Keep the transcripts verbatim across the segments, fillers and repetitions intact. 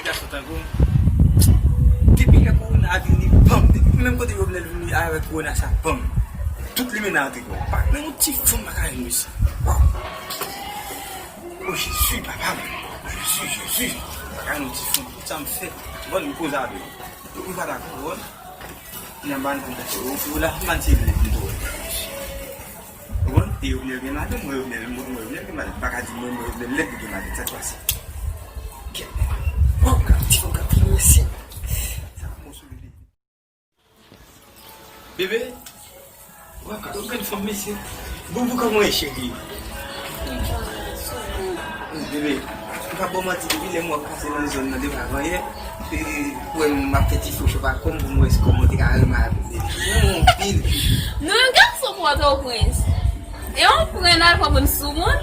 Gason tankou m. Depi lè kowona a vini, banm. Depi menm kote Jovenel vini avèk kowona sa, banm. Tout limena antre kò. Pa menm yon ti fanm pa ka jwenn mesye. Waw. O Jezi, papa m. Jezi, Jezi. Pa ka jwenn yon ti fanm. Sa m fè. Bon, m koze avè l. M pa dakò, bon. Nan ban kontak yo. Ou la, man se vle m tou. Ou konprann? E Jovenel gen madanm, mwen Jovenel, mwen Jovenel gen madanm. M pa ka di mwen, mwen Jovenel lèd li gen madanm. Sa k pase? Kèt. Waw, gade, ti fanm ka fè mesye. Sa k mwen sou li. Bebe, waw, gade yon grenn fanm mesye. Boubou, kòman w ye, cheri? Bebe, m p ap ba w manti, depi lè m wè w pase nan zòn nan depi avanyè, e, ou wè m ap fè ti fo chòp ak kò m pou m wè si kòman w te ka renmen avè m, bebe. Ou renmen m anpil. Nou menm gason Pòtoprens. E yon pran n al pran pou n soumoun.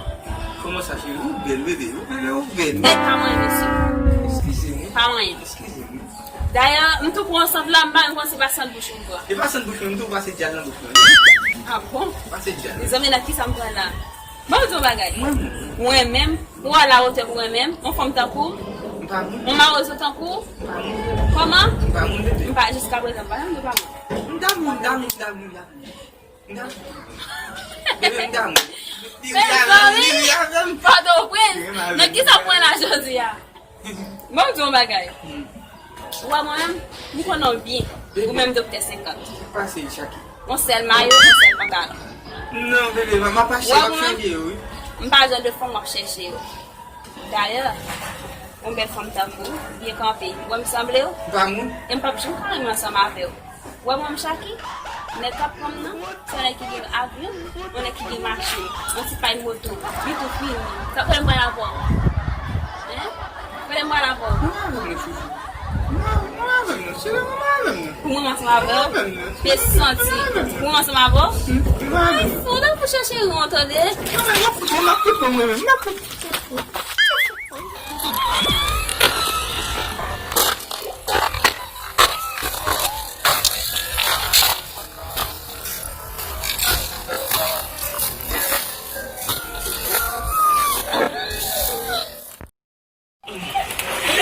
Kòman sa, cheri? Ou bèl, bebe. Ou bèl, ou bèl. Bèl pa manyen mesye. Eskize m. Pa manyen. Eskize m. Dayè, m tou pran sant la, m pa menm konn si pa sant bouch ou m pran. E pa sant bouch mwen, m tou pase djal nan bouch mwen. Ah bon? Pase djal. Mezanmi, nan kisa m pran la? Ban m di yon bagay. Mwen menm. Mwen menm, ou a la wotè pou mwen menm, yon fanm tankou w, m pa moun. Yon mawozo tankou w. M pa moun. Kòman? M pa moun, bebe. M pa, jiskaprezan, m pa janm di w pa moun. M damou, m damou, m damou, m damou. M damou. Bebe, m damou. Li avè m, li avè m. Pòtoprens. Nan kisa w pran la jodi a? Ban m di w yon bagay. Hmm. Ou wè mwen menm, m konnen w byen. Bebe. Ou menm doktè senkant. Pase, Chaki. Yon sèl mayo, yon sèl pantalon. Non, bebe, m ap achte, w ap chanje yo, wi. M pa jan de fanm w ap chèche yo. Dayè, yon bèl fanm tankou w, byen kanpe, ou wè m sanble w? M pa moun. E m p ap janm ka renmen ansanm avè w. Ou wè mwen, m Chaki, nèg k ap pran m nan, se yon nèg ki gen avyon, yon nèg ki gen machin, yon ti pay moto, li tou fini. Sa kote m pral avè w? Hein? Kote m pral avè w? Mwen avè m nan, chouchou. Mwen avè m nan, cheri, mwen avè m nan. Pou mwen ansanm avè w? Te santi. Pou mwen ansanm avè w? Ay, fou, lè pou chèche yon, tande. Mwen ap fout mwen menm, mwen ap fout.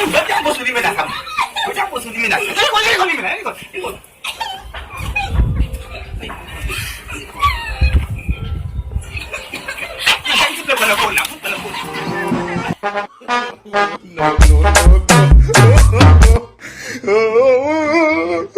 Mete yon bon sou limena sa. Mete yon bon sou limena sa. Li konn, li konn limena, li konn, li konn. Ay, ti pèp nan kò la, ti pèp nan kò la. Non, non, non, non.